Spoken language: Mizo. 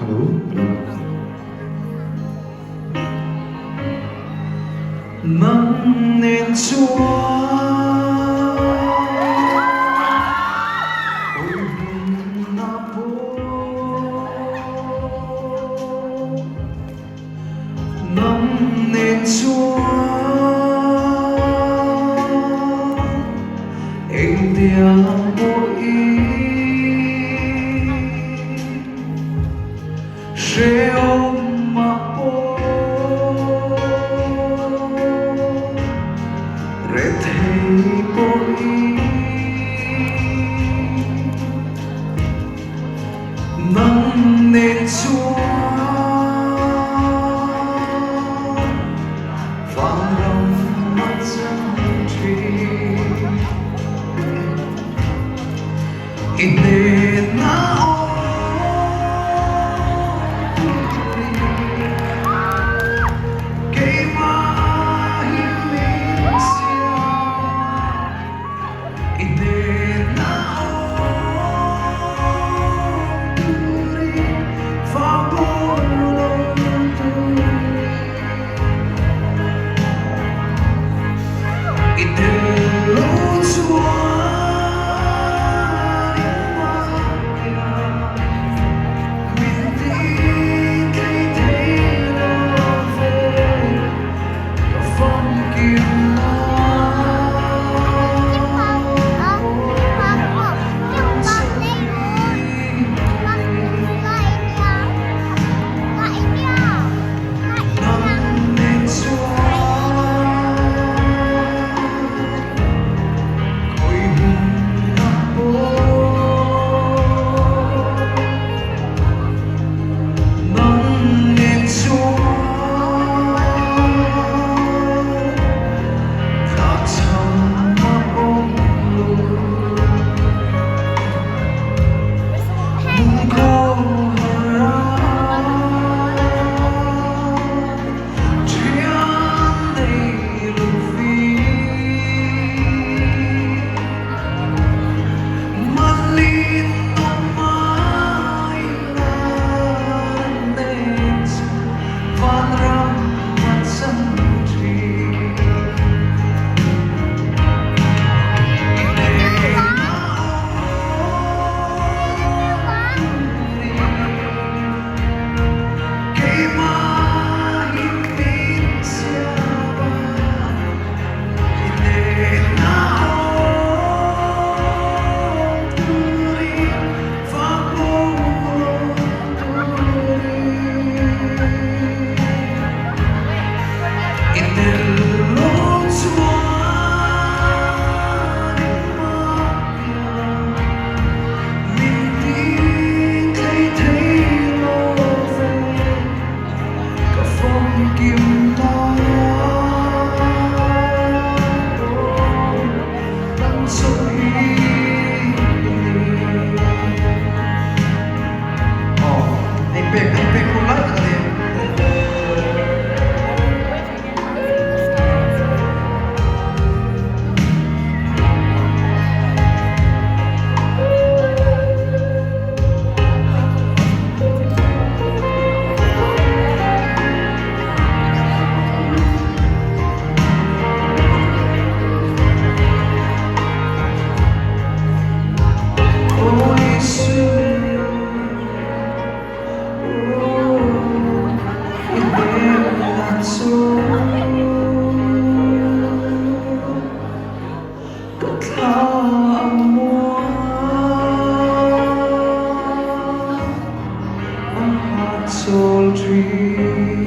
Hello, hello. Nang nen chuan Oi hmun a pawh Nang nen chuan Engtiang pawhin Hrehawm a pawh Rethei pawhin Nang nen chuan Vanram a chang thin. I hnena awm turin keimah hi min siam. I hnena awm turin fang lo turin. I tel lo chuan engmah min ti thei thei lo ve ka famkim na Nang nen chuan khawi hmunah pawh Nang nen chuan tlakchham a awm lo. Hmun khawhar a Thian nei lo vi Malin awm ai lan nen chu vanram a chang thin. I hnenah Keimah hi min siam a, i hnenah awm turin fak lo turin i tel lo chuan engmah Min ti thei thei lo ve ka famkim lai aw nang chu hi i ni. Aw hei pek hei pek hun lai tak a ni. Aw Isu, aw i hmel chu. Ka thla a muang a chawl thin.